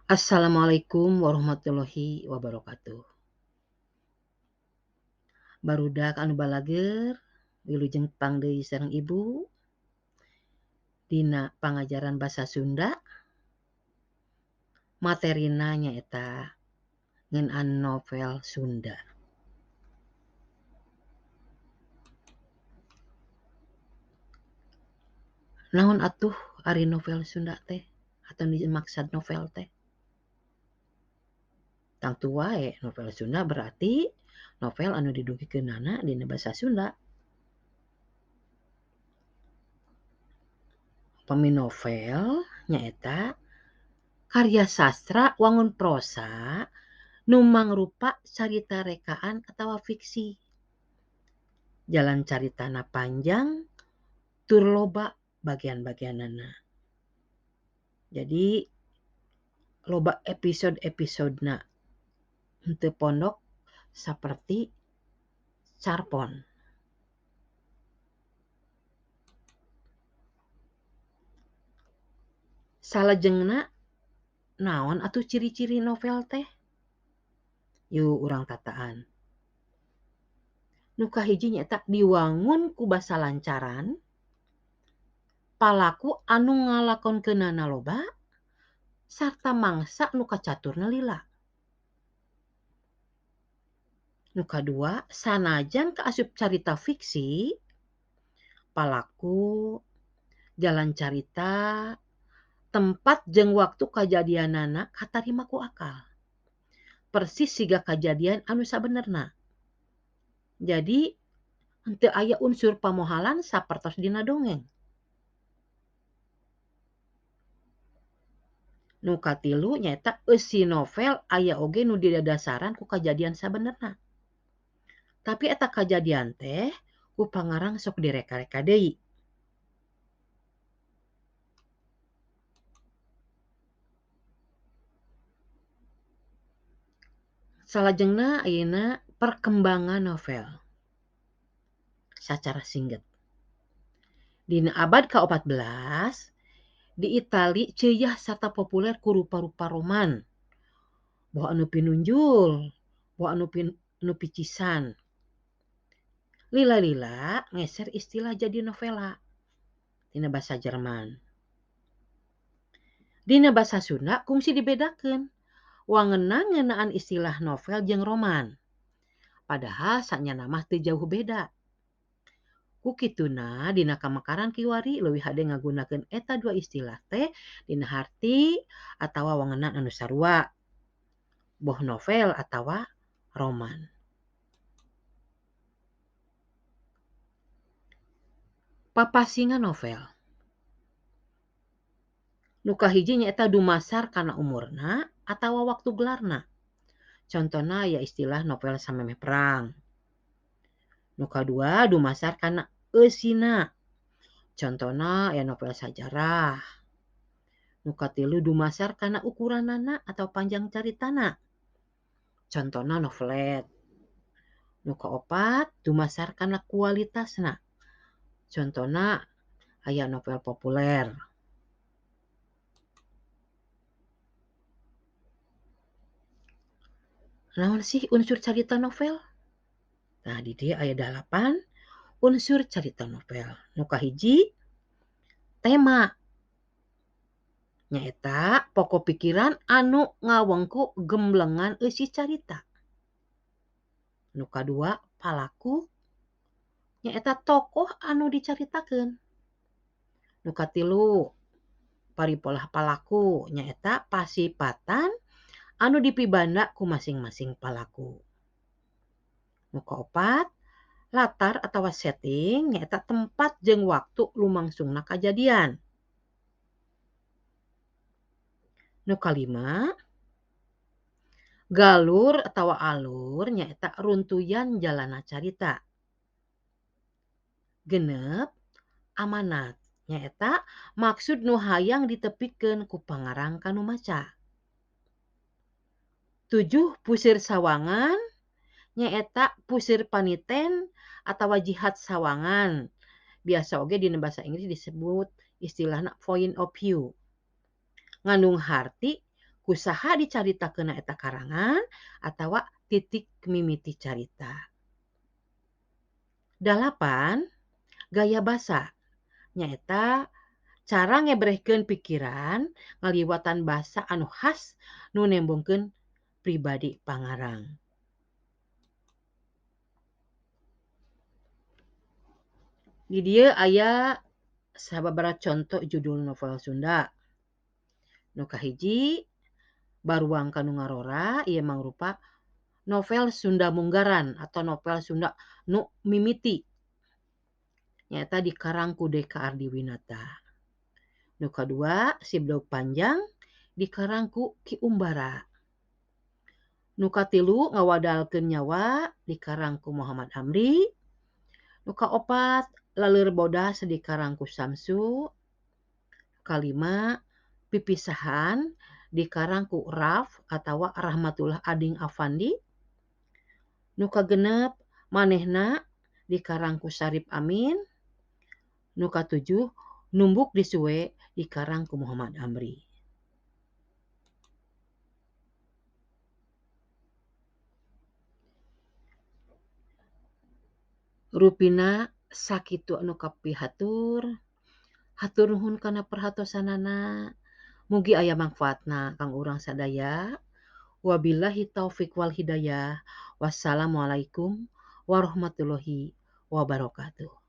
Assalamualaikum warahmatullahi wabarakatuh. Barudak anu balageur, wilujeng tepang deui sareng ibu dina pangajaran basa Sunda. Materina nyaeta ngeunaan novel Sunda. Naon atuh ari novel Sunda teh atau dimaksad novel teh? Tangtu wae novel Sunda berarti novel anu didugikeunana dina basa Sunda. Upami novel nyaeta karya sastra wangun prosa nu mangrupa carita rekaan atawa fiksi. Jalan caritana panjang tur loba bagian-bagianana. Jadi loba episode-episodena henteu pondok saperti carpon. Salajengna naon atuh ciri-ciri novel teh? Yuk urang tataan. Nu kahiji nyaeta diwangun ku basa lancaran, palaku anu ngalakonkeunana loba, sarta mangsa nu kacaturna lila. Nu kadua, sanajan kaasup carita fiksi, palaku, jalan carita, tempat jeung waktu kajadianana katarima ku akal. Persis siga kajadian anu sabenerna. Jadi henteu aya unsur pamohalan sapertos dina dongeng. Nu katilu nyaeta eusi novel aya oge nu didadasaran ku kajadian sabenerna. Tapi eta kajadian teh ku pangarang sok direka-reka deui. Salajengna ayeuna perkembangan novel sacara singget. Dina abad ka-14 di Itali ceuyah sarta populer ku rupa-rupa roman. Boh anu pinunjul, boh anu picisan. Lila-lila ngeser istilah jadi novela dina basa Jerman. Dina basa Sunda kungsi dibedakeun wangenan ngeunaan istilah novel jeung roman. Padahal sanyana mah teu jauh beda. Ku kituna dina kamekaran kiwari leuwih hade ngagunakeun eta dua istilah teh dina harti atawa wangenan anu sarua. Boh novel atawa roman. Papasingan novel. Nu kahiji nyaeta dumasar kana umurna atawa waktu gelarna. Contona aya istilah novel samemeh perang. Nu kadua dumasar kana eusina. Contona aya novel sajarah. Nu katilu dumasar kana ukuranana atau panjang caritana. Contona novelet. Nu kaopat dumasar kana kualitasna. Contona aya novel populer. Naon sih unsur carita novel? Nah, di dieu aya 8 unsur carita novel. Nu kahiji tema. Nyaeta pokok pikiran anu ngawengku gemblengan eusi carita. Nu kadua palaku. Nyaeta tokoh anu dicaritakeun. Nu katilu paripolah palaku. Nyaeta pasipatan anu dipibanda ku masing-masing palaku. Nu kaopat latar atawa setting nyaeta tempat jeung waktu lumangsungna kajadian. Nu kalima galur atawa alur nyaeta runtuyan jalana carita. Genep amanat nyaeta maksud nu hayang ditepikeun ku pangarang ka nu maca. 7 pusir sawangan nyaeta pusir paniten atawa jihad sawangan. Biasa oge dina basa Inggris disebut istilahna point of view. Ngandung harti Ku saha dicaritakeunna eta karangan atawa titik mimiti carita. 8, gaya basa nyaeta cara ngebrehkeun pikiran ngaliwatan basa anu khas nu nembongkeun pribadi pangarang. Di dieu aya sababaraha conto judul novel Sunda. Nu kahiji Baruang Kanu Ngarora, ieu mangrupa novel Sunda Munggaran atau novel Sunda nu mimiti nyaeta dikarang ku Deka Ardiwinata. Nu kadua Si Bedog Panjang dikarang ku Ki Umbara. Nu katilu Ngawadalkeun Nyawa dikarang ku Muhammad Amri. Nu kaopat Laleur Bodas dikarang ku Samsu. Kalima Pipisahan dikarang ku Raf atawa Rahmatullah Ading Afandi. Nu kagenep Manehna dikarang ku Sarip Amin. Nu katujuh Numbuk Disuwe dikarang ku Muhammad Amri. Rupina sakitu anu kapihatur, hatur nuhun kana perhatosanana. Mugi aya mangfaatna kang urang sadaya. Wabillahi taufik wal hidayah. Wassalamualaikum warahmatullahi wabarakatuh.